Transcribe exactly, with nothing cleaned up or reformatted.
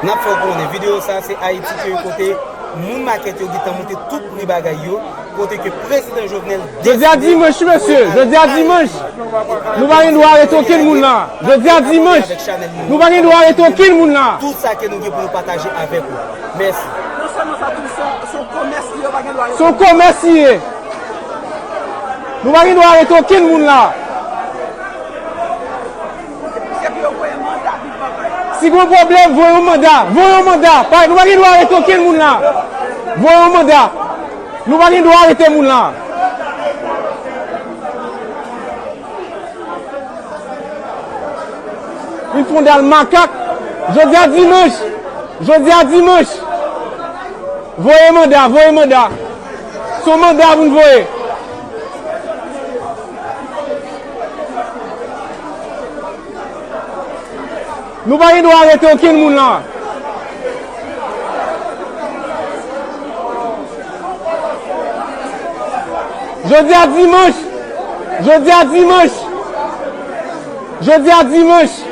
N ap fè w konnen, videyo sa a se Ayiti ke yo kote moun makèt yo gentan monte tout pri bagay yo, kote ke prezidan Jovenel Jodi a dimanch, mesye, jodi a dimanch. Nou pa gen dwa arete okenn moun la. Jodi a dimanch. Nou pa gen dwa arete okenn moun la. Tout sa ke nou gen pou nou pataje avèk ou. Mèsi. Non sèlman sa, tou, se yon, se yon komès li ye, yo pa gen dwa arete. Se yon komès li ye. Nou pa gen dwa arete okenn moun la. Se pou yo voye manda vin papa yo. Si gen yon pwoblèm, voye yon manda. Voye yon manda. Pa, nou pa gen dwa arete okenn moun la. Voye yon manda. Nou pa gen dwa arete moun la. Li fondal makak. Jodi a dimanch. Jodi a dimanch. Voye manda, voye manda. Se yon manda pou n voye. Nou pa gen dwa arete okenn moun la. Jodi a dimanch. Jodi a dimanch. Jodi a dimanch.